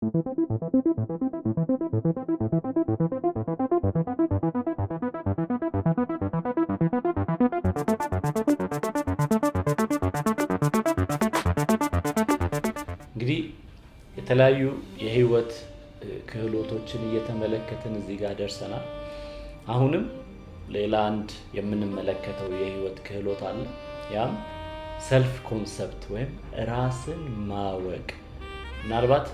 እንግዲህ የተለያዩ የህይወት ክህሎቶችን እየተመለከትን እዚህ ጋር ደርሰናል። አሁንም ሌላ አንድ የምንመለከተው የህይወት ክህሎት አለ። ያም self concept ወይም ራስን ማወቅ፣ ምናልባት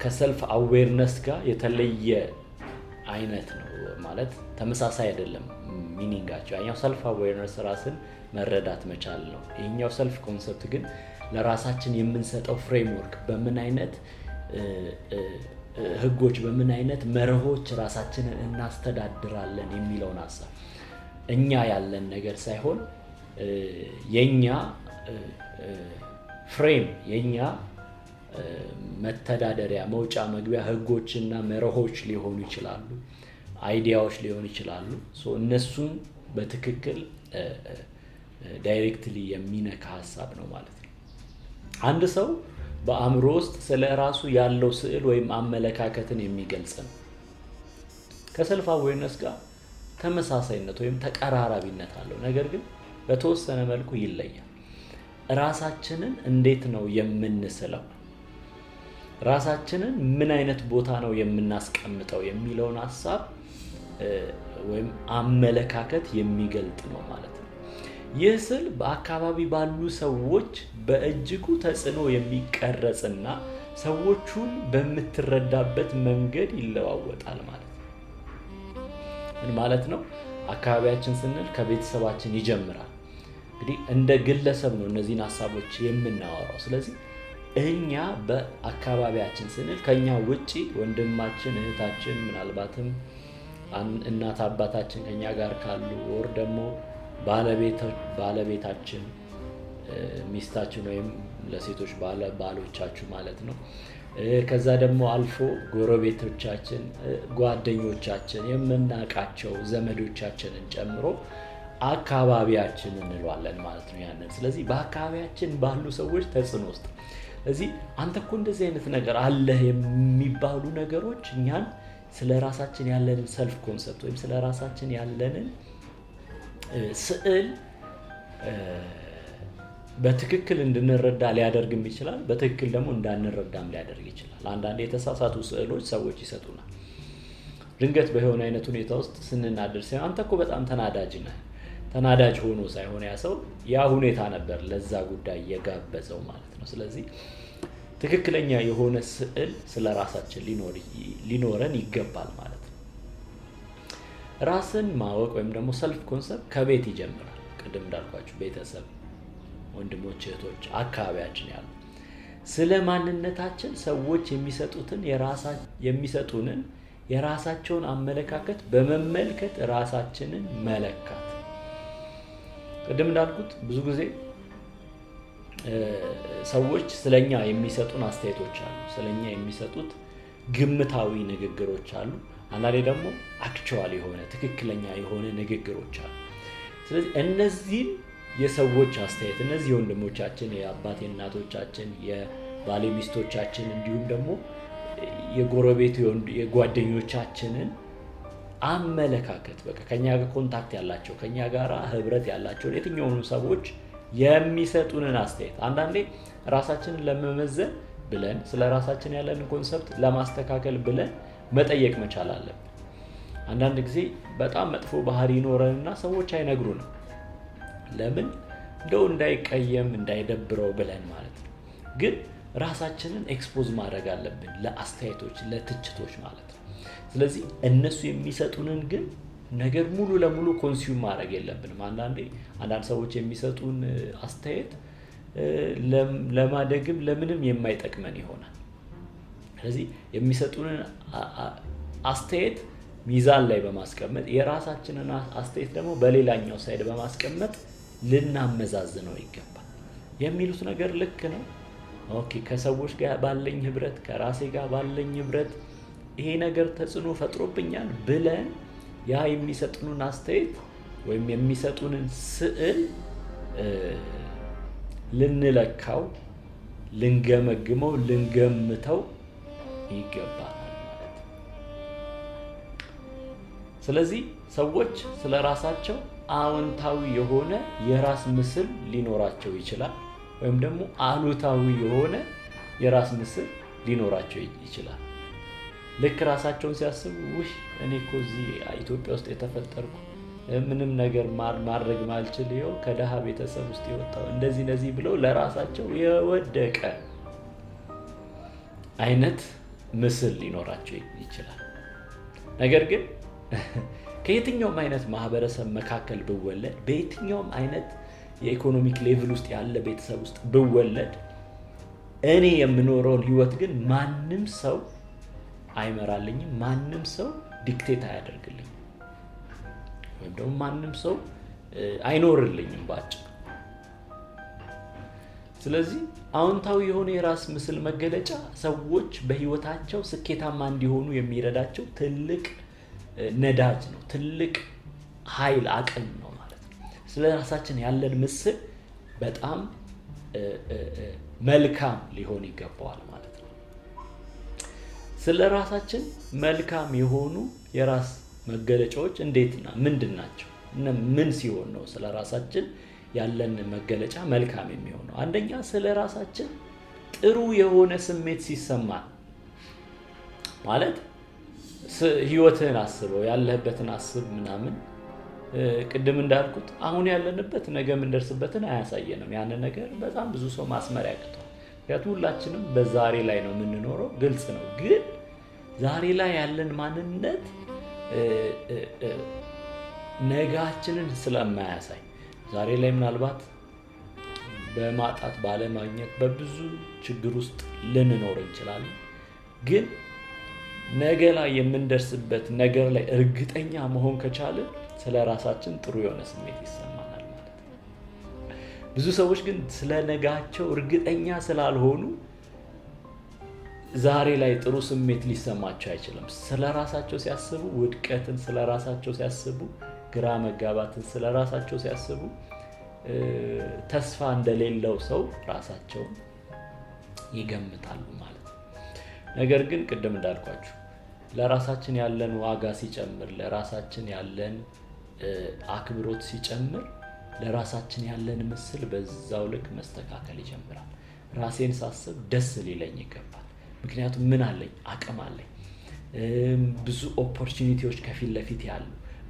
ከ self awareness ጋር የተለየ አይነት ነው፣ ማለት ተመሳሳይ አይደለም meaning ኣቸው። ያኛው self awareness ራስን መረዳት መቻል ነው። ይሄኛው self concept ግን ለራሳችን የምንሰጠው framework፣ በምን አይነት ህጎች፣ በምን አይነት መርሆች ራሳችንን እናስተዳድራለን የሚለውን ሀሳብ፣ እኛ ያለን ነገር ሳይሆን የኛ frame፣ የኛ መተዳደሪያ፣ መውጫ መግቢያ ህጎችና መርሆች ሊሆኑ ይችላሉ፣ idea ዎች ሊሆኑ ይችላሉ። እነሱን በትክክል directly የሚነካ ሀሳብ ነው ማለት ነው። አንድ ሰው በአእምሮ ውስጥ ስለ ራሱ ያለው ስዕል ወይም አመለካከትን የሚገልጽ ነው። ከ self awareness ጋር ተመሳሳይነት ወይም ተቀራራቢነት አለው፣ ነገር ግን በተወሰነ መልኩ ይለያል። ራሳችንን እንዴት ነው የምንስለው? ራሳችንን ምን አይነት ቦታ ነው የምናስቀምጠው የሚለውን ሀሳብ ወይም አመለካከት የሚገልጥ ነው ማለት ነው። ይህ ስል በአካባቢ ባሉ ሰዎች በእጅጉ ተጽዕኖ የሚቀረጽና ሰዎቹን በምትረዳበት መንገድ ይለዋወጣል ማለት ነው። ምን ማለት ነው? አካባቢያችን ስንል ከቤተሰባችን ይጀምራል። እንግዲህ እንደ ግለሰብ ነው እነዚህን ሀሳቦች የምናወራው። ስለዚህ እኛ በአካባቢያችን ስንል ከኛ ውጪ ወንድማችን፣ እህታችን፣ ምናልባትም እናት አባታችን ከኛ ጋር ካሉ or ደግሞ ባለቤታችን፣ ሚስታችን ወይም ለሴቶች ባሎቻችሁ ማለት ነው። ከዛ ደግሞ አልፎ ጎረቤቶቻችን፣ ጓደኞቻችን፣ የምናውቃቸው ዘመዶቻችንን ጨምሮ አካባቢያችን እንለዋለን ማለት ነው ያንን። ስለዚህ በአካባቢያችን ባሉ ሰዎች ተጽዕኖ ውስጥ፣ ስለዚህ አንተ እኮ እንደዚህ አይነት ነገር አለህ የሚባሉ ነገሮች እኛን ስለ ራሳችን ያለንን self concept ወይም ስለ ራሳችን ያለንን ስዕል በትክክል እንድንረዳ ሊያደርግም ይችላል። በትክክል ደግሞ እንዳንረዳም ሊያደርግ ይችላል። አንዳንድ የተሳሳቱ ስዕሎች ሰዎች ይሰጡናል። ድንገት በሆነ አይነት ሁኔታ ውስጥ ስንናደድ ሳይሆን አንተ እኮ በጣም ተናዳጅ ነህ፣ ተናዳጅ ሆኖ ሳይሆን ያ ሰው ያ ሁኔታ ነበር ለዛ ጉዳይ የጋበዘው ማለት ነው። ስለዚህ ትክክለኛ የሆነ ስዕል ስለ ራሳችን ሊኖረን ይገባል ማለት ነው። ራስን ማወቅ ወይም ደግሞ self concept ከቤት ይጀምራል። ቅድም እንዳልኳችሁ ቤተሰብ፣ ወንድሞች፣ እህቶች፣ አካባቢያችን ያሉ ስለ ማንነታችን ሰዎች የሚሰጡንን የራሳቸውን አመለካከት በመመልከት ራሳችንን መለካት። ቅድም እንዳልኩት ብዙ ጊዜ ሰዎች ስለኛ የሚሰጡን አስተያየቶች አሉ። ስለኛ የሚሰጡት ግምታዊ ንግግሮች አሉ። አንዳንዴ ደግሞ actual የሆነ፣ ትክክለኛ የሆነ ንግግሮች አሉ። ስለዚህ እነዚህን የሰዎች አስተያየት፣ እነዚህ የወንድሞቻችን፣ የአባት እናቶቻችን፣ የባለ ሚስቶቻችን እንዲሁም ደግሞ የጎረቤት የጓደኞቻችንን አመለካከት፣ በቃ ከኛ ጋር contact ያላቸው፣ ከኛ ጋር ህብረት ያላቸውን የትኛውንም ሰዎች የሚሰጡንን አስተያየት አንዳንዴ ራሳችንን ለመመዘን ብለን፣ ስለ ራሳችን ያለንን concept ለማስተካከል ብለን መጠየቅ መቻል አለብን። አንዳንድ ጊዜ በጣም መጥፎ ባህሪ ይኖረንና ሰዎች አይነግሩንም። ለምን? እንደው እንዳይቀየም፣ እንዳይደብረው ብለን ማለት ነው። ግን ራሳችንን expose ማድረግ አለብን ለአስተያየቶች፣ ለትችቶች ማለት ነው። ስለዚህ እነሱ የሚሰጡንን ግን ነገር ሙሉ ለሙሉ consume ማድረግ የለብንም። አንዳንዴ አንዳንድ ሰዎች የሚሰጡን አስተያየት ለማደግም ለምንም የማይጠቅመን ይሆናል። ስለዚህ የሚሰጡንን አስተያየት ሚዛን ላይ በማስቀመጥ፣ የራሳችንን አስተያየት ደግሞ በሌላኛው side በማስቀመጥ ልናመዛዝነው ይገባል። የሚሉት ነገር ልክ ነው። Okay፣ ከሰዎች ጋር ባለኝ ህብረት፣ ከራሴ ጋር ባለኝ ህብረት ይሄ ነገር ተጽዕኖ ፈጥሮብኛል ብለን ያ የሚሰጡንን አስተያየት ወይም የሚሰጡንን ስዕል ልንለካው፣ ልንገመግመው፣ ልንገምተው ይገባናል ማለት ነው። ስለዚህ ሰዎች ስለ ራሳቸው አዎንታዊ የሆነ የራስ ምስል ሊኖራቸው ይችላል፣ ወይም ደግሞ አሉታዊ የሆነ የራስ ምስል ሊኖራቸው ይችላል። ልክ ራሳቸውን ሲያስቡ ውይ እኔ እኮ እዚህ ኢትዮጵያ ውስጥ የተፈጠርኩ ምንም ነገር ማድረግ ማልችል ይኸው ከደሃ ቤተሰብ ውስጥ የወጣው እንደዚህ እንደዚህ ብለው ለራሳቸው የወደቀ አይነት ምስል ሊኖራቸው ይችላል። ነገር ግን ከየትኛውም አይነት ማህበረሰብ መካከል ብወለድ፣ በየትኛውም አይነት የ economic level ውስጥ ያለ ቤተሰብ ውስጥ ብወለድ፣ እኔ የምኖረውን ህይወት ግን ማንም ሰው አይመራልኝም፣ ማንም ሰው dictate አያደርግልኝም፣ ወይም ደግሞ ማንም ሰው አይኖርልኝም ባጭሩ። ስለዚህ አዎንታዊ የሆነ የራስ ምስል መገለጫ ሰዎች በህይወታቸው ስኬታማ እንዲሆኑ የሚረዳቸው ትልቅ ነዳጅ ነው፣ ትልቅ ኃይል አቅም ነው ማለት ነው። ስለ ራሳችን ያለን ምስል በጣም መልካም ሊሆን ይገባዋል ማለት ነው። ስለ ራሳችን መልካም የሆኑ የራስ መገለጫዎች እንዴትና ምንድን ናቸው? ምን ሲሆን ነው ስለ ራሳችን ያለን መገለጫ መልካም የሚሆነው? አንደኛ ስለ ራሳችን ጥሩ የሆነ ስሜት ሲሰማን፣ ማለት ህይወትህን አስበው፣ ያለህበትን አስብ ምናምን። ቅድም እንዳልኩት አሁን ያለንበት ነገ የምንደርስበትን አያሳየንም። ያንን ነገር በጣም ብዙ ሰው ማስመር ያቅተዋል። ምክንያቱም ሁላችንም በዛሬ ላይ ነው የምንኖረው፣ ግልጽ ነው። ግን ዛሬ ላይ ያለን ማንነት ነጋችንን ስለማያሳይ ዛሬ ላይ ምናልባት በማጣት ባለማግኘት በብዙ ችግር ውስጥ ልንኖር እንችላለን። ግን ነገ ላይ የምንደርስበት ነገር ላይ እርግጠኛ መሆን ከቻልን ስለ ራሳችን ጥሩ የሆነ ስሜት ይሰማናል ማለት ነው። ብዙ ሰዎች ግን ስለ ነጋቸው እርግጠኛ ስላልሆኑ ዛሬ ላይ ጥሩ ስሜት ሊሰማቸው አይችልም። ስለ ራሳቸው ሲያስቡ ውድቀትን፣ ስለ ራሳቸው ሲያስቡ ግራ መጋባትን፣ ስለ ራሳቸው ሲያስቡ ተስፋ እንደሌለው ሰው ራሳቸውን ይገምታሉ ማለት ነው። ነገር ግን ቅድም እንዳልኳችሁ ለራሳችን ያለን ዋጋ ሲጨምር፣ ለራሳችን ያለን አክብሮት ሲጨምር፣ ለራሳችን ያለን ምስል በዛው ልክ መስተካከል ይጀምራል። ራሴን ሳስብ ደስ ሊለኝ ይገባል። ምክንያቱም ምን አለኝ? አቅም አለኝ። ብዙ opportunity ዎች ከፊት ለፊት ያሉ፣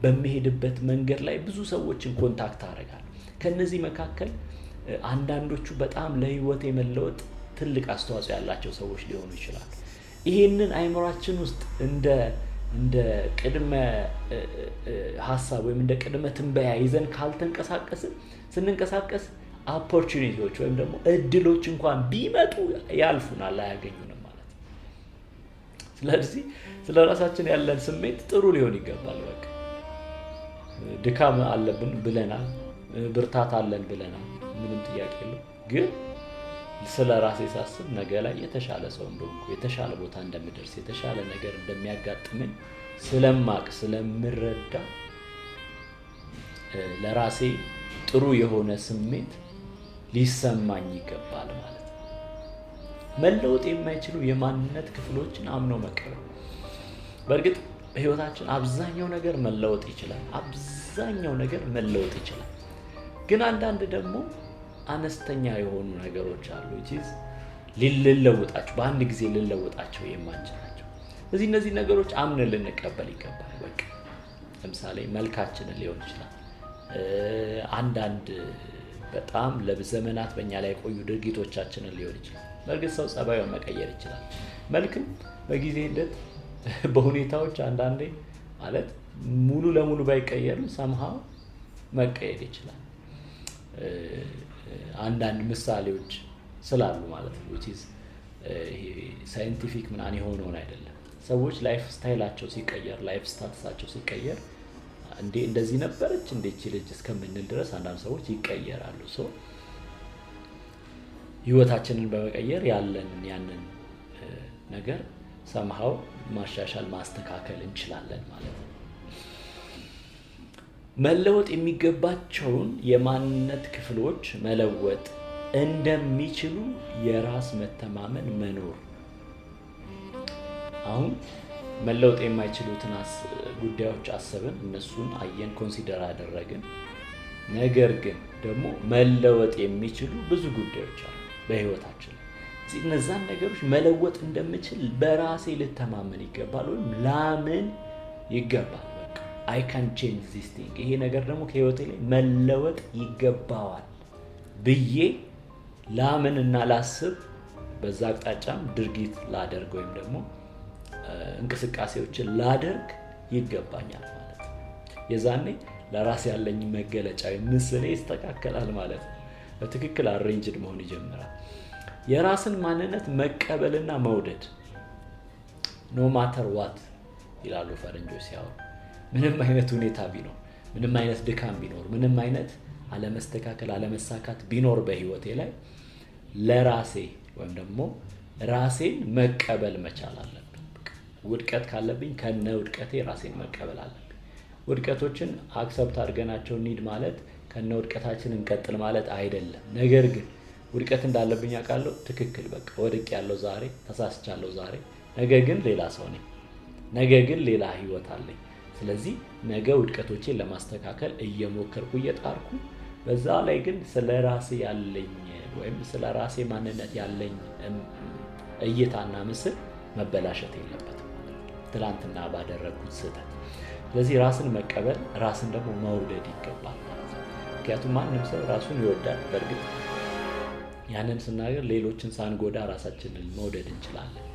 በሚሄድበት መንገድ ላይ ብዙ ሰዎችን contact አደርጋለሁ። ከነዚህ መካከል አንዳንዶቹ በጣም ለህይወቴ መለወጥ ትልቅ አስተዋጽኦ ያላቸው ሰዎች ሊሆኑ ይችላሉ። ይሄንን አይምሯችን ውስጥ እንደ ቅድመ ሀሳብ ወይም እንደ ቅድመ ትንበያ ይዘን ካልተንቀሳቀስን ስንንቀሳቀስ opportunity ዎች ወይም ደግሞ እድሎች እንኳን ቢመጡ ያልፉናል፣ አያገኙንም ማለት ነው። ስለዚህ ስለ ራሳችን ያለን ስሜት ጥሩ ሊሆን ይገባል። በቃ ድካም አለብን ብለናል፣ ብርታት አለን ብለናል፣ ምንም ጥያቄ የለውም። ግን ስለ ራሴ ሳስብ ነገ ላይ የተሻለ ሰው እንደሆንኩ፣ የተሻለ ቦታ እንደምደርስ፣ የተሻለ ነገር እንደሚያጋጥመኝ ስለማቅ ስለምረዳ ለራሴ ጥሩ የሆነ ስሜት ሊሰማኝ ይገባል ማለት ነው። መለወጥ የማይችሉ የማንነት ክፍሎችን አምኖ መቀበል። በእርግጥ በህይወታችን አብዛኛው ነገር መለወጥ ይችላል። አብዛኛው ነገር መለወጥ ይችላል። ግን አንዳንድ ደግሞ አነስተኛ የሆኑ ነገሮች አሉ፣ ልንለውጣቸው በአንድ ጊዜ ልንለውጣቸው የማንችላቸው። ስለዚህ እነዚህ ነገሮች አምነን ልንቀበል ይገባል። በቃ ለምሳሌ መልካችንን ሊሆን ይችላል። አንዳንድ በጣም ለዘመናት በእኛ ላይ የቆዩ ድርጊቶቻችንን ሊሆን ይችላል። በእርግጥ ሰው ጸባዩን መቀየር ይችላል። መልክም በጊዜ ሂደት በሁኔታዎች አንዳንዴ ማለት ሙሉ ለሙሉ ባይቀየርም somehow መቀየር ይችላል። አንዳንድ ምሳሌዎች ስላሉ ማለት ነው። which is ይሄ scientific ምናምን የሆነውን አይደለም። ሰዎች lifestyle ኣቸው ሲቀየር፣ life status ኣቸው ሲቀየር እንዴ እንደዚህ ነበረች እንዴ እቺ ልጅ እስከምንል ድረስ አንዳንድ ሰዎች ይቀየራሉ። So ህይወታችንን በመቀየር ያለን ያንን ነገር somehow ማሻሻል ማስተካከል እንችላለን ማለት ነው። መለወጥ የሚገባቸውን የማንነት ክፍሎች መለወጥ እንደሚችሉ የራስ መተማመን መኖር። አሁን መለወጥ የማይችሉትን ጉዳዮች አሰብን፣ እነሱን አየን፣ consider አደረግን። ነገር ግን ደግሞ መለወጥ የሚችሉ ብዙ ጉዳዮች አሉ በህይወታችን ላይ። እነዛን ነገሮች መለወጥ እንደምችል በራሴ ልተማመን ይገባል፣ ወይም ላምን ይገባል። በቃ I can change this thing፣ ይሄ ነገር ደግሞ ከህይወቴ ላይ መለወጥ ይገባዋል ብዬ ላምን እና ላስብ፣ በዛ አቅጣጫም ድርጊት ላደርግ ወይም ደግሞ እንቅስቃሴዎችን ላደርግ ይገባኛል ማለት ነው። የዛኔ ለራስ ያለኝ መገለጫ ምስሌ ይስተካከላል ማለት ነው። በትክክል arranged መሆን ይጀምራል። የራስን ማንነት መቀበልና መውደድ፣ no matter what ይላሉ ፈረንጆች ሲያወሩ። ምንም አይነት ሁኔታ ቢኖር፣ ምንም አይነት ድካም ቢኖር፣ ምንም አይነት አለመስተካከል፣ አለመሳካት ቢኖር በህይወቴ ላይ ለራሴ ወይም ደግሞ ራሴን መቀበል መቻል አለብኝ። ውድቀት ካለብኝ ከነ ውድቀቴ ራሴን መቀበል አለብኝ። ውድቀቶችን accept አድርገናቸው እንሂድ ማለት ከነ ውድቀታችን እንቀጥል ማለት አይደለም። ነገር ግን ውድቀት እንዳለብኝ አውቃለሁ። ትክክል፣ በቃ ወድቄያለሁ ዛሬ፣ ተሳስቻለሁ ዛሬ፣ ነገ ግን ሌላ ሰው ነኝ። ነገ ግን ሌላ ህይወት አለኝ። ስለዚህ ነገ ውድቀቶቼን ለማስተካከል እየሞከርኩ፣ እየጣርኩ፣ በዛ ላይ ግን ስለ ራሴ ያለኝ ወይም ስለ ራሴ ማንነት ያለኝ እይታና ምስል መበላሸት የለበትም ማለት ነው፣ ትላንትና ባደረግኩት ስህተት። ስለዚህ ራስን መቀበል፣ ራስን ደግሞ መውደድ ይገባል ማለት ነው። ምክንያቱም ማንም ሰው ራሱን ይወዳል። በእርግጥ ያንን ስናገር ሌሎችን ሳንጎዳ ራሳችንን መውደድ እንችላለን።